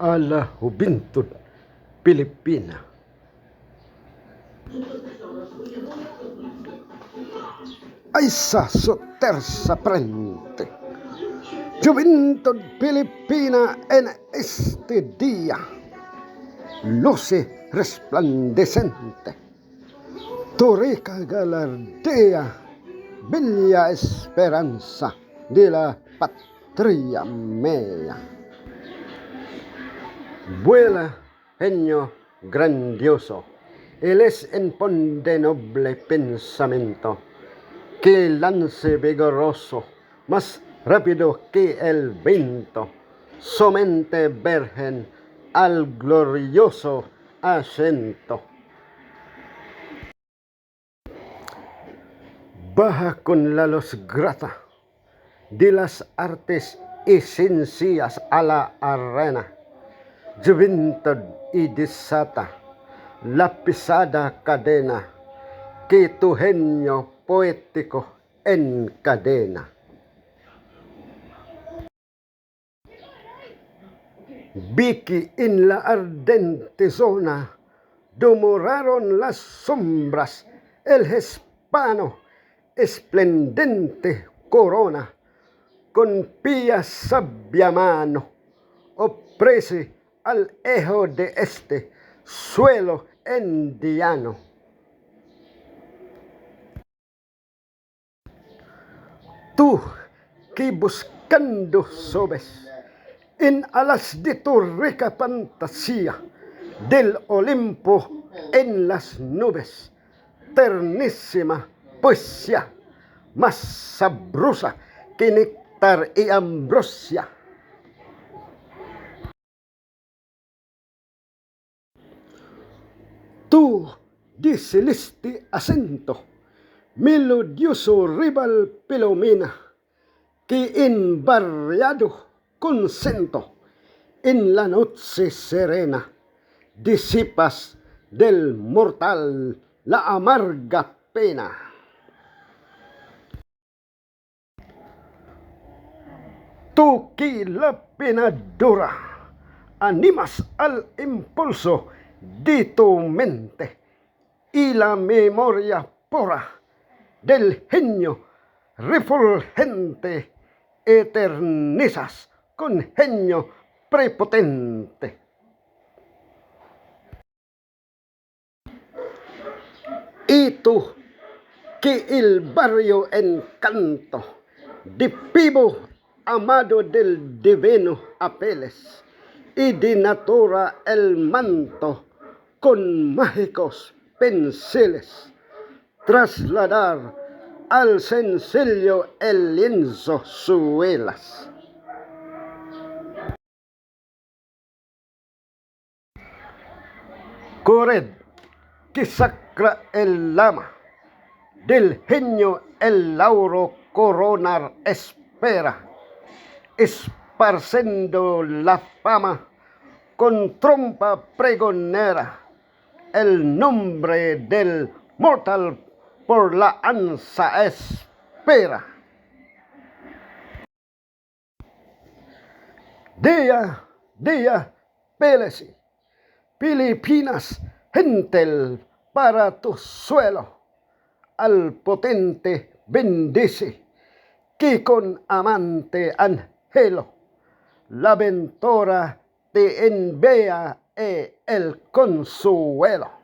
A la juventud filipina. Alza su tersa frente. Juventud filipina, en este día luce resplandecente tu rica gallardía, bella esperanza de la patria mía. Vuela, genio grandioso, y les infunde noble pensamiento, que lance vigoroso, más rápido que el viento, su mente virgen al glorioso asiento. Baja con la luz grata de las artes y ciencias a la arena, juventud, y desata la pesada cadena que tu genio poético encadena. Vi que en la ardente zona do moraron las sombras el hispano esplendente corona, con pía sabia mano ofrece al hijo de este suelo indiano. Tú que buscando subes en alas de tu rica fantasía del Olimpo en las nubes, ternísima poesía, más sabrosa que néctar y ambrosia. Tú de celeste acento, melodioso rival Filomena, que en variado concento en la noche serena disipas del mortal la amarga pena. Tú que la pena dura animas al impulso de tu mente y la memoria pura del genio refulgente eternizas con genio prepotente. Y tú que el barrio encanto de Pibo amado del divino Apeles y de natura el manto con mágicos pinceles trasladar al sencillo el lienzo suelas. Corred, que sacra el lama del genio el lauro coronar espera, esparciendo la fama con trompa pregonera, el nombre del mortal por la ansa espera. Día, día, Pélesi, Filipinas, gentil para tu suelo, al potente bendice, que con amante anhelo la ventura te envía el consuelo.